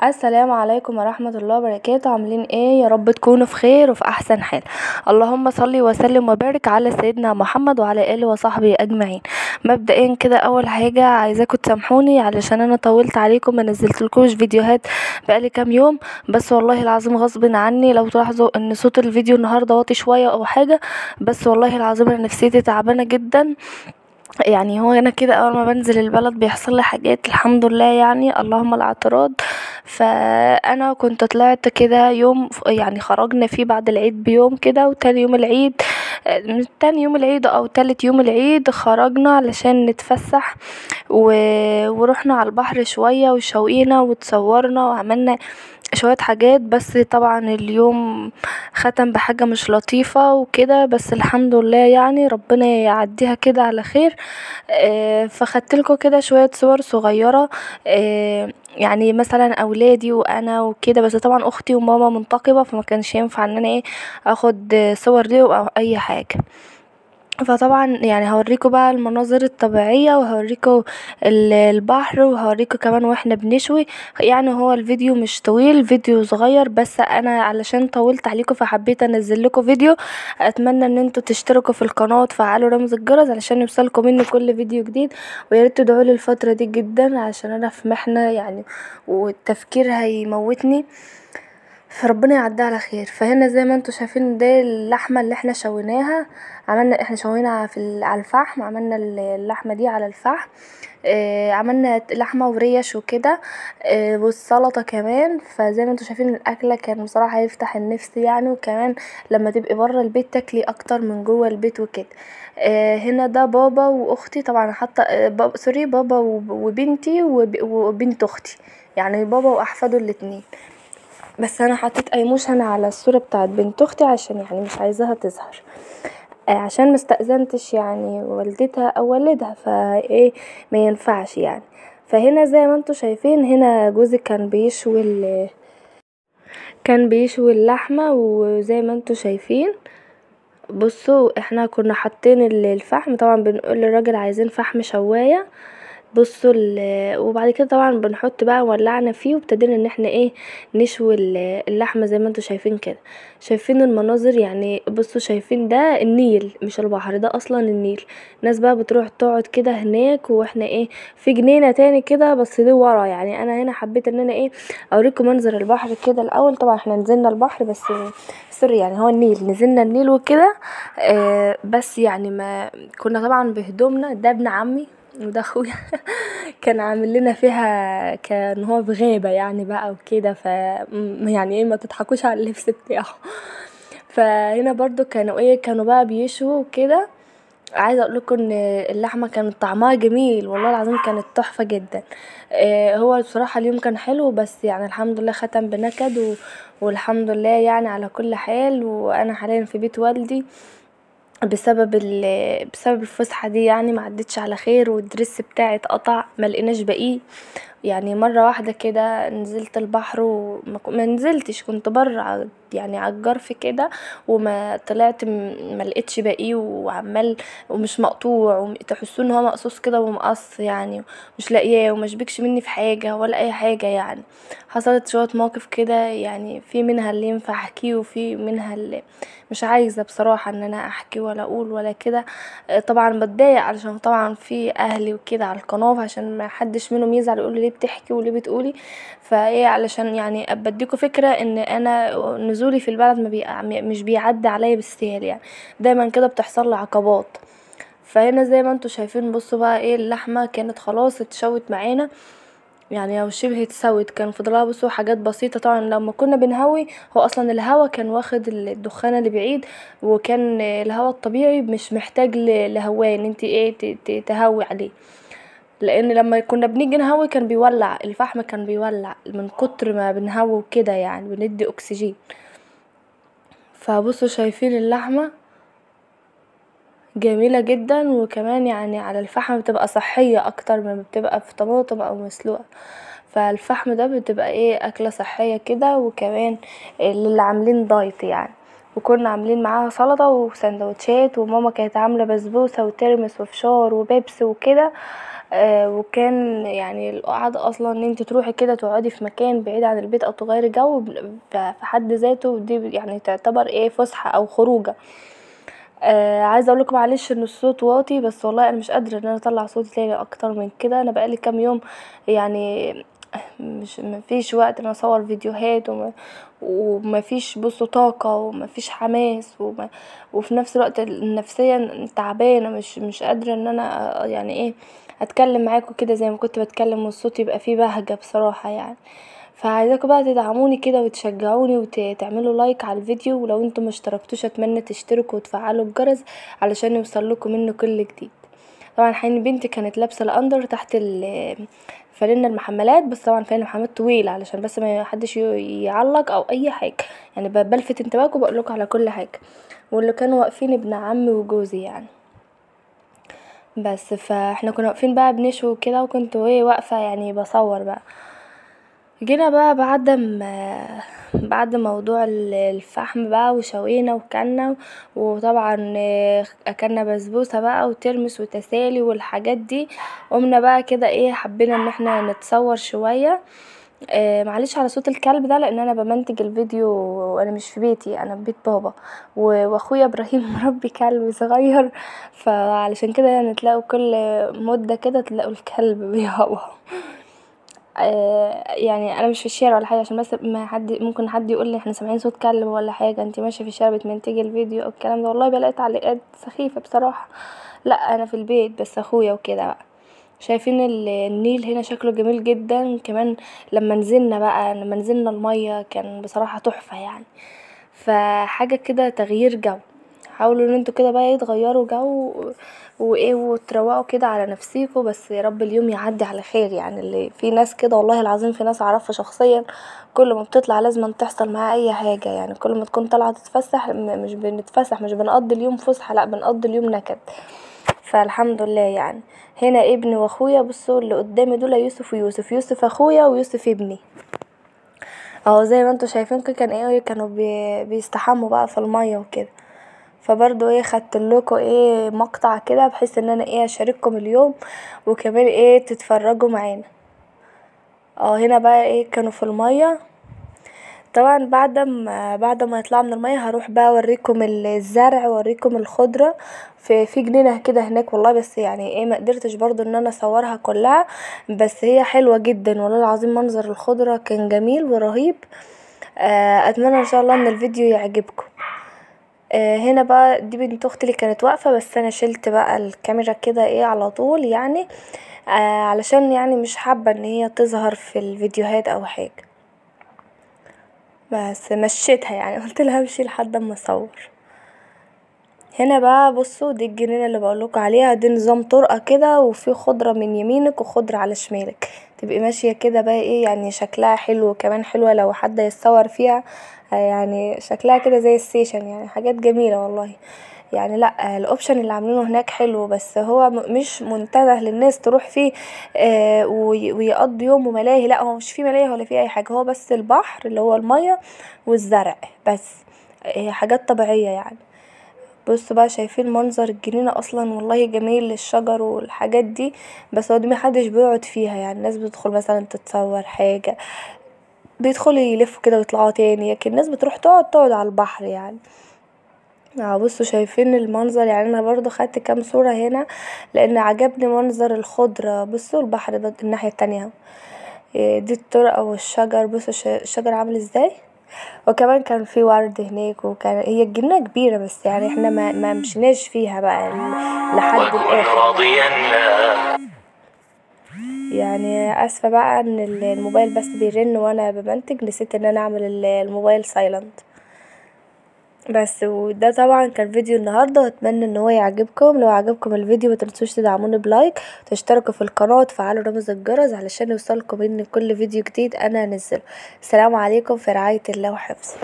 السلام عليكم ورحمة الله وبركاته. عاملين ايه؟ يا رب تكونوا في خير وفي احسن حال. اللهم صل وسلم وبارك على سيدنا محمد وعلى اله وصحبه اجمعين. مبدئيا كده اول حاجة عايزاكم تسامحوني علشان انا طولت عليكم، ما نزلتلكوش فيديوهات بقالي كام يوم، بس والله العظيم غصب عني. لو تلاحظوا ان صوت الفيديو النهارده واطي شوية او حاجة، بس والله العظيم انا نفسيتي تعبانة جدا. يعني هو انا كده اول ما بنزل البلد بيحصل لي حاجات، الحمد لله يعني اللهم الاعتراض. فانا كنت طلعت كده يوم، يعني خرجنا فيه بعد العيد بيوم كده، وتاني يوم العيد، تاني يوم العيد او تالت يوم العيد خرجنا علشان نتفسح ورحنا على البحر شوية وشوقينا وتصورنا وعملنا شوية حاجات، بس طبعا اليوم ختم بحاجة مش لطيفة وكده، بس الحمد لله يعني ربنا يعديها كده على خير. فخدت لكم كده شوية صور صغيرة، يعني مثلا اولادي وانا وكده، بس طبعا اختي وماما منتقبة فما كانش ينفع ان انا ايه اخد صور ليهم او اي حاجة. فطبعا يعني هوريكم بقى المناظر الطبيعية، وهوريكم البحر، وهوريكم كمان واحنا بنشوي. يعني هو الفيديو مش طويل، فيديو صغير، بس انا علشان طولت عليكم فحبيت انزل لكم فيديو. اتمنى ان انتوا تشتركوا في القناة وتفعلوا رمز الجرس علشان يوصلكم مني كل فيديو جديد، ويا ريت تدعوا لي الفترة دي جدا عشان انا في محنة يعني والتفكير هيموتني، فربنا يعديها على خير. فهنا زي ما انتم شايفين ده اللحمة اللي احنا شويناها، عملنا احنا شوينا على الفحم، عملنا اللحمة دي على الفحم، عملنا لحمه وريش وكده، والسلطة كمان. فزي ما انتم شايفين الاكلة كان بصراحة يفتح النفس يعني، وكمان لما تبقي بره البيت تاكلي اكتر من جوه البيت وكده. هنا ده بابا واختي، طبعا حاطه بابا، sorry بابا وبنتي وبنت اختي، يعني بابا واحفاده الاتنين، بس انا حطيت ايموشن على الصورة بتاعت بنت اختي عشان يعني مش عايزاها تظهر، عشان ما استأذنتش يعني والدتها او والدها، فايه ما ينفعش يعني. فهنا زي ما انتم شايفين هنا جوزي كان بيشوي اللحمة، وزي ما انتم شايفين بصوا احنا كنا حاطين الفحم، طبعا بنقول للراجل عايزين فحم شوايه، بصوا وبعد كده طبعا بنحط بقى، ولعنا فيه وابتدينا ان احنا ايه نشوي اللحمة زي ما انتم شايفين كده. شايفين المناظر يعني، بصوا شايفين ده النيل مش البحر، ده اصلا النيل. ناس بقى بتروح تقعد كده هناك، واحنا ايه في جنينة تاني كده بس دي ورا. يعني انا هنا حبيت ان انا ايه اوريكم منظر البحر كده الاول. طبعا احنا نزلنا البحر بس sorry يعني هو النيل، نزلنا النيل وكده، بس يعني ما كنا طبعا بهدومنا. ده ابن عمي وده اخويا كان عامل لنا فيها كان هو بغابة يعني بقى وكده، ف يعني ايه ما تضحكوش على اللبس بتاعه. فهنا برضو كانوا ايه كانوا بقى بيشوا وكده. عايزه اقول لكم ان اللحمة كانت طعمها جميل والله العظيم، كانت تحفة جدا. هو بصراحة اليوم كان حلو، بس يعني الحمد لله ختم بنكد والحمد لله يعني على كل حال. وانا حاليا في بيت والدي بسبب الفسحة دي، يعني ما عدتش على خير، والدرس بتاعي اتقطع ما لقيناش باقية. يعني مرة واحدة كده نزلت البحر وما نزلتش، كنت بره يعني على الجرف كده، وما طلعت ما لقيتش باقية، وعمال ومش مقطوع، وتحسوا ان هو مقصوص كده ومقص يعني، مش لاقياه وما شبكش مني في حاجة ولا اي حاجة. يعني حصلت شوية مواقف كده، يعني في منها اللي ينفع احكيه وفي منها اللي مش عايزه بصراحة ان انا احكي ولا اقول ولا كده. طبعا بتضايق علشان طبعا في اهلي وكده على القناة، عشان ما حدش منهم يزعل يقول لي ليه بتحكي وليه بتقولي. فايه علشان يعني بديكوا فكرة ان انا نزولي في البلد ما مش بيعدي عليا بالسهل، يعني دايما كده بتحصل لي عقبات. فهنا زي ما انتم شايفين بصوا بقى ايه اللحمة كانت خلاص اتشوت معانا يعني، او شبه اتسوت، كان فضلها بصوا حاجات بسيطة. طبعا لما كنا بنهوي هو اصلا الهوا كان واخد الدخان اللي بعيد، وكان الهوا الطبيعي مش محتاج لهواه ان انت ايه تهوي عليه، لان لما كنا بنيجي نهوي كان بيولع الفحم، كان بيولع من كتر ما بنهوي وكده، يعني بندي اكسجين. فبصوا شايفين اللحمة جميلة جدا، وكمان يعني على الفحم بتبقى صحية اكتر ما بتبقى في طماطم او مسلوقة. فالفحم ده بتبقى ايه اكله صحية كده، وكمان اللي عاملين دايت يعني. وكنا عاملين معاها سلطة وسندوتشات، وماما كانت عامله بسبوسه وترمس وفشار وبيبس وكده. وكان يعني القعدة اصلا ان انت تروحي كده تقعدي في مكان بعيد عن البيت او تغيري جو في حد ذاته، دي يعني تعتبر ايه فسحة او خروجه. عايزه اقول لكم معلش ان الصوت واطي، بس والله انا مش قادرة ان انا اطلع صوتي تاني اكتر من كده. انا بقالي كام يوم يعني مش مفيش وقت ان اصور فيديوهات، ومفيش بصوا طاقة ومفيش حماس، وفي نفس الوقت نفسيا تعبانة، مش قادرة ان انا يعني ايه اتكلم معاكم كده زي ما كنت بتكلم، والصوت يبقى فيه بهجة بصراحة يعني. فعايزاكم بقى تدعموني كده وتشجعوني وتعملوا like على الفيديو، ولو انتم ما اشتركتوش اتمنى تشتركوا وتفعلوا الجرس علشان يوصل لكم منه كل جديد. طبعا حين بنتي كانت لابسه ال under تحت فانلة المحملات، بس طبعا فانلة المحملات طويلة علشان بس ما حدش يعلق او اي حاجة، يعني بلفت انتباهكم وبقول لكم على كل حاجة. واللي كانوا واقفين ابن عمي وجوزي يعني، بس فاحنا كنا واقفين بقى بنشوي كده، وكنت ايه واقفة يعني بصور بقى. جينا بقى بعد موضوع الفحم بقى، وشوينا وكلنا، وطبعا اكلنا بسبوسه بقى وترمس وتسالي والحاجات دي. قمنا بقى كده ايه حبينا ان احنا نتصور شوية. معلش على صوت الكلب ده لان انا بمنتج الفيديو وانا مش في بيتي، انا في بيت بابا، واخويا ابراهيم مربي كلب صغير، فعلشان كده يعني تلاقوا كل مده كده تلاقوا الكلب بيهوهو. يعني انا مش في الشارع ولا حاجة، عشان بس ما حد ممكن حد يقول لي احنا سامعين صوت كلب ولا حاجة، انت ماشية في الشارع بتمنتجي الفيديو او الكلام ده. والله بلاقي تعليقات سخيفة بصراحة. لا انا في البيت بس اخويا وكده بقى. شايفين النيل هنا شكله جميل جدا، كمان لما نزلنا بقى، لما نزلنا المية كان بصراحة تحفة يعني. فحاجه كده تغيير جو، حاولوا ان انتوا كده بقى تغيروا جو وايه وتروقوا كده على نفسيكوا، بس يا رب اليوم يعدي على خير يعني. اللي في ناس كده والله العظيم، في ناس اعرفها شخصيا كل ما بتطلع لازم تحصل معاها اي حاجة، يعني كل ما تكون طالعه تتفسح، مش بنتفسح، مش بنقضي اليوم فسحة، لا بنقضي اليوم نكد. فالحمد لله يعني. هنا ابني واخويا، بصوا اللي قدامي دول يوسف ويوسف، يوسف اخويا ويوسف ابني اهو زي ما انتوا شايفين كده. كان ايه كانوا بيستحموا بقى في المية وكده. فبرضو ايه خدت لكم ايه مقطع كده بحيث ان انا ايه اشارككم اليوم، وكمان ايه تتفرجوا معانا. هنا بقى ايه كانوا في المية. طبعا بعد ما يطلعوا من المية هروح بقى اوريكم الزرع واوريكم الخضرة في جنينة كده هناك والله، بس يعني ايه ما قدرتش برضو ان انا اصورها كلها، بس هي حلوة جدا والله العظيم. منظر الخضرة كان جميل ورهيب. اتمنى ان شاء الله ان الفيديو يعجبكم. هنا بقى دي بنت اختي اللي كانت واقفة، بس انا شلت بقى الكاميرا كده ايه على طول يعني، علشان يعني مش حابة ان هي تظهر في الفيديوهات او حاجة، بس مشيتها يعني، قلت لها امشي لحد اما اصور. هنا بقى بصوا دي الجنينة اللي بقولكوا عليها، دي نظام طرقه كده، وفي خضرة من يمينك وخضره على شمالك، تبقي ماشية كده بقى ايه يعني شكلها حلو، كمان حلوة لو حد يتصور فيها، يعني شكلها كده زي ال session يعني، حاجات جميلة والله يعني. لا ال option اللي عاملينه هناك حلو، بس هو مش منتزه للناس تروح فيه ويقضي يوم وملاهي، لا هو مش فيه ملاهي ولا فيه اي حاجة، هو بس البحر اللي هو المية والزرع بس، حاجات طبيعية يعني. بصوا بقى شايفين منظر الجنينة اصلا والله جميل، الشجر والحاجات دي، بس هو دي محدش بيقعد فيها يعني، الناس بتدخل مثلا تتصور حاجة، بيدخلوا يلفوا كده ويطلعوا تاني، لكن الناس بتروح تقعد على البحر يعني. بصوا شايفين المنظر يعني. انا برضو خدت كام صورة هنا لان عجبني منظر الخضرة. بصوا البحر ده الناحية التانية، دي الطرقة والشجر، بصوا الشجر عامل ازاي، وكمان كان في ورد هناك، وكان هي الجنينة كبيرة بس يعني احنا ما مشيناش فيها بقى لحد الاخر يعني. اسفة بقى ان الموبايل بس بيرن وانا بمنتج، نسيت ان انا اعمل الموبايل silent بس. وده طبعا كان فيديو النهارده، واتمنى ان هو يعجبكم. لو عجبكم الفيديو ما تنسوش تدعموني ب like، تشتركوا في القناة، وتفعلوا رمز الجرس علشان يوصلكم مني كل فيديو جديد انا انزله. السلام عليكم، في رعاية الله وحفظه.